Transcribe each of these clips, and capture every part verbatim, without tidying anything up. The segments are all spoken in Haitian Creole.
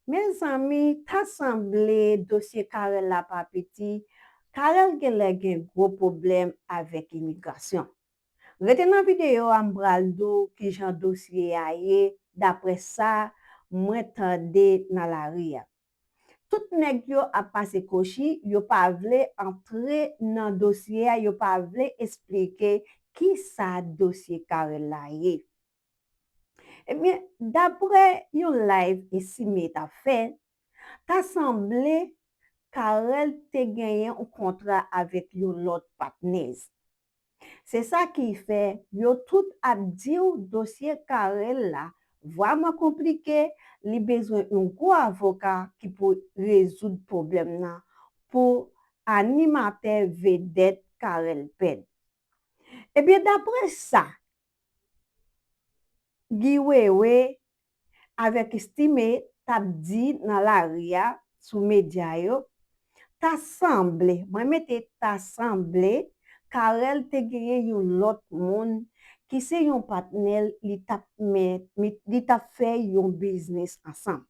Mezanmi, ta sanble dosye Carel la pa piti. Carel genlè gen gwo pwoblèm avèk imigrasyon. Rete nan videyo a, m pral di w kijan dosye a ye, daprè sa mwen tande nan lari a. Tout nèg yo ap pase kochi, yo pa vle antre nan dosye a, yo pa vle esplike kisa dosye Carel la ye. Ebyen, daprè yon live Estimé t ap fè, ta sanble Carel te genyen yon kontra avèk yon lòt patnèz. Se sa ki fè yo tout ap di w dosye Carel la vrèman konplike, li bezwen yon gwo avoka ki pou rezoud pwoblèm nan pou animatè vedèt Carel Ped. Ebyen, daprè sa Guy Wewe avèk Estimé t ap di nan lari a sou medya yo, ta sanble, mwen mete ta sanble, Carel te genyen yon lòt moun ki se yon patnè l, li t ap met, li t ap fè yon biznis ansanm.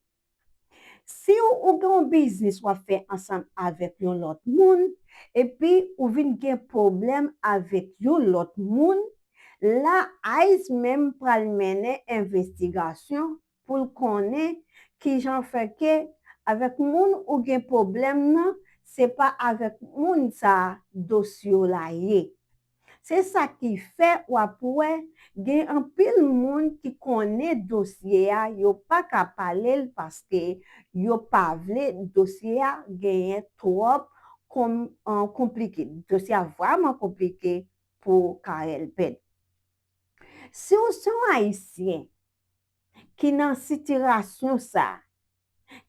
Si w, ou gen yon biznis w ap fè ansanm avèk yon lòt moun, epi ou vin gen pwoblèm avèk yon lòt moun, la ICE menm pral mennen envestigasyon pou l konnen kijan fè ke avèk moun ou gen pwoblèm nan, se pa avèk moun sa a dosye w la ye. Se sa ki fè w ap wè gen anpil moun ki konnen dosye a, yo pa ka pale l paske yo pa vle dosye a genyen twòp kon-, an, konplike. Dosye a vrèman konplike pou Carel Ped. Si w se yon Ayisyen ki nan sitirasyon sa,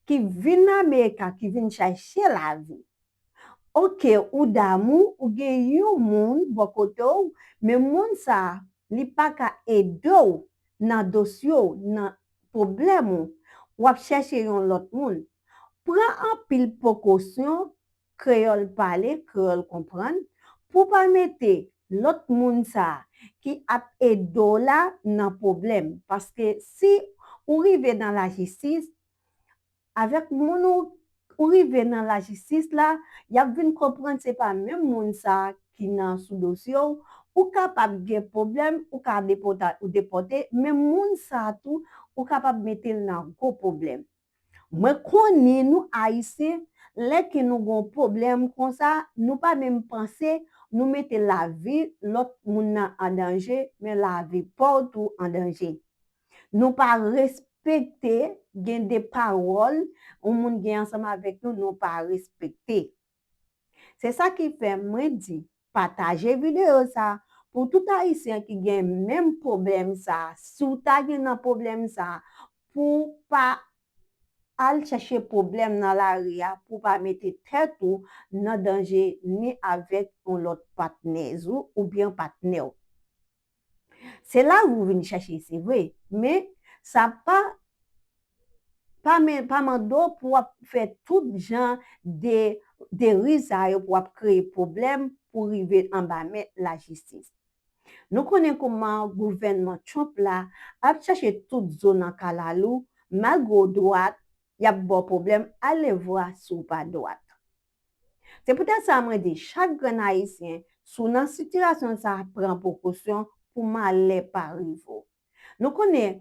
ki vin Amerika, ki vin chache lavi. Oke, ou damou, ou gen yon moun bò kote w, men moun sa a, li pa ka ede w nan dosye w, nan pwoblèm ou. W ap chèche yon lòt moun. Pran anpil prekosyon, kreyòl pale, kreyòl konprann, pou w pa mete lòt moun sa a ki ap ede w la nan pwoblèm. Paske si ou rive nan lajistis, avèk moun ou, ou rive nan lajistis la, y ap vin konprann se pa menm moun sa a ki nan sou dosye w, ou kapab gen pwoblèm, ou ka depòta-, ou depòte, men moun sa a tou, ou kapab mete l nan gwo pwoblèm. Mwen konnen nou Ayisyen, lè ke nou gon pwoblèm konsa, nou pa menm panse, nou mete lavi lòt moun nan an danje, men lavi pa w tou an danje. Nou pa respekte, gen de pawòl yon moun gen ansanm avèk nou, nou pa respekte. Se sa ki fè mwen di, pataje videyo sa pou tout Ayisyen ki gen menm pwoblèm sa. Si w ta gen nan pwoblèm sa, pou w pa al chèche pwoblèm nan lari a, pou w pa mete tèt ou nan danje ni avèk yon lòt patnèz ou oubyen patnè w. Se lavi w vin chèche, se vre, men sa pa, pa men, pa mande w pou w ap fè tout jan de, de riz sa yo pou w ap kreye pwoblèm pou rive anba men lajistis. Nou konnen kòman gouvènman Trump la ap chèche tout zo nan kalalou, malgre w dwat, y ap ba w pwoblèm, alevwa si w pa dwat. Se poutèt sa mwen di, chak grenn Ayisyen, si w nan sitiyasyon sa, pran prekosyon pou malè pa rive w. Nou konnen,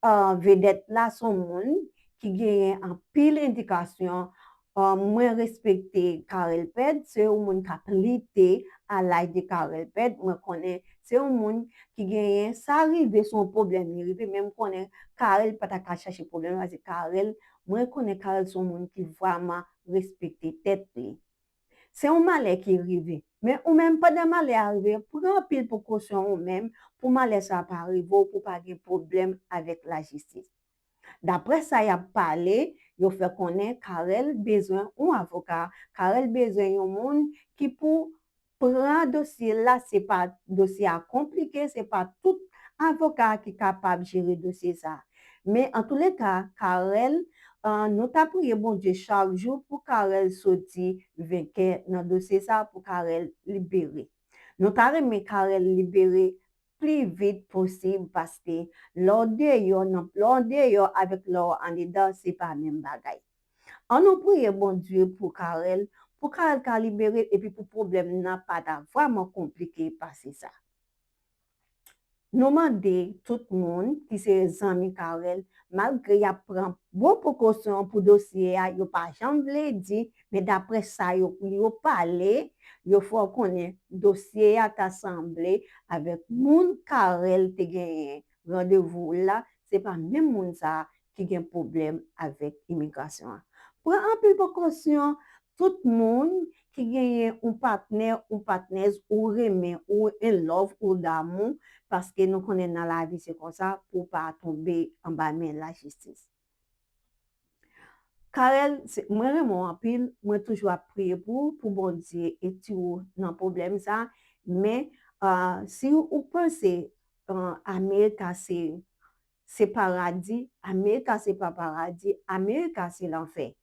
ah, vedèt la se yon moun ki genyen anpil endikasyon. Ah, mwen respekte Carel Ped, se yon moun k ap lite à l'âge de Carel Ped. Mwen konnen se yon moun ki genyen sa rive, se yon pwoblèm li rive, men m konnen Carel pa ta ka chache pwoblèm, paske Carel, mwen konnen Carel se yon moun ki vrèman respekte tèt li. Se yon malè ki rive. Men ou menm, pandan malè a rive, pran anpil prekosyon ou menm pou malè sa pa rive w, pou pa gen pwoblèm avèk lajistis. Daprè sa y ap pale, yo fè konnen Carel bezwen yon avoka, Carel bezwen yon moun ki pou pran dosye l la, se pa, dosye a konplike, se pa tout avoka ki kapab jere dosye sa. Men antouleka, Carel, ah, nou ta priye Bondye chak jou pou Carel soti venkè nan dosye sa, pou Carel libere. Nou ta renmen Carel libere pli vit posib, paske lè w deyò, nan, lè w deyò avèk lè w andedan, se pa menm bagay. Ann nou priye Bondye pou Carel, pou Carel ka libere epi pou pwoblèm nan pa ta vrèman konplike pase sa. Nou mande tout moun ki se zanmi Carel, malgre y ap pran bon prekosyon pou dosye a, yo pa janm vle di, men daprè sa yo, yo pale, yo fè w konnen dosye a ta sanble avèk moun Carel te genyen randevou la, se pa menm moun sa a ki gen pwoblèm avèk imigrasyon an. Pran anpil prekosyon, tout moun ki genyen yon patnè, yon patnèz ou renmen, ou in love, ou damou, paske nou konnen nan lavi se konsa, pou w pa tonbe anba men lajistis. Carel, se, mwen renmen w anpil, mwen toujou ap priye pou ou, pou Bondye etire w nan pwoblèm sa, men, ah, si ou panse, ah, Amerika se, se paradi, Amerika se pa paradi, Amerika se lanfè.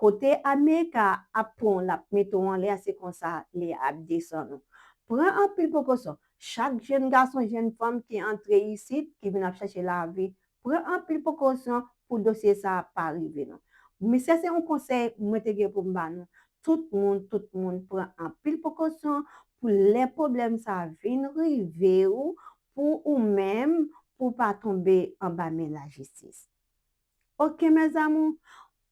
Kote Amerika ap pran w, l ap mete w anlè a, se konsa li ap desann ou. Pran anpil prekosyon. Chak jèn gason, jèn fanm ki antre isit, ki vin ap chache lavi, pran anpil prekosyon pou dosye sa a pa rive nou. Men sa se yon konsèy mwen te gen pou m ba nou. Tout moun, tout moun pran anpil prekosyon pou lè pwoblèm sa a vin rive ou, pou ou menm, pou w pa tonbe anba men lajistis. Ok, mes amours,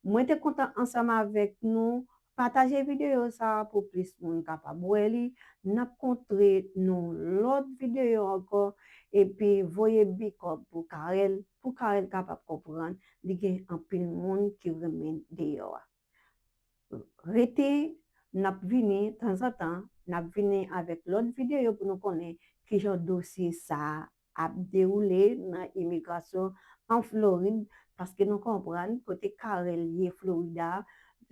mwen te kontan ansanm avèk nou. Pataje videyo sa a pou plis moun kapab wè li. N ap kontre nan lòt videyo ankò. Epi voye big up pou Carel, pou Carel kapab konprann li gen anpil moun ki renmen deyò a. Rete, n ap vini tanzantan, n ap vini avèk lòt videyo pou nou konnen kijan dosye sa a ap dewoule nan imigrasyon an Florid, paske nou konprann kote Carel ye Florida,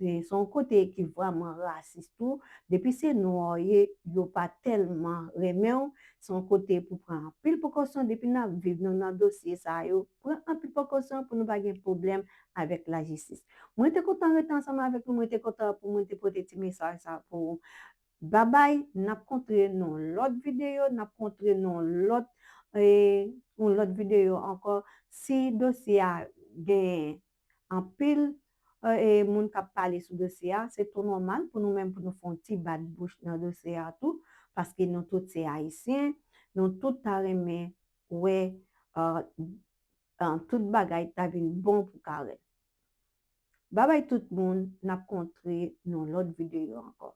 se yon kote ki vrèman rasis tou. Depi se nwa w ye, yo pa tèlman renmen w. Se yon kote pou pran anpil prekosyon. Depi n ap viv nou nan dosye sa yo, pran anpil prekosyon pou nou pa gen pwoblèm avèk lajistis. Mwen te kontan rete ansanm avèk nou, mwen te kontan pou mwen te pote ti mesaj sa pou ou. Babay, n ap kontre nan lòt videyo, n ap kontre nan lòt, eh, yon lòt videyo ankò. Si dosye a gen anpil, eh, moun k ap pale sou dosye a, se tou nòmal pou nou menm pou nou fè yon ti bat bouch nan dosye a tou, paske nou tout se Ayisyen, nou tout ta renmen wè, eh, eh, tout bagay ta vin bon pou Carel. Babay tout moun, n ap kontre nan lòt videyo ankò.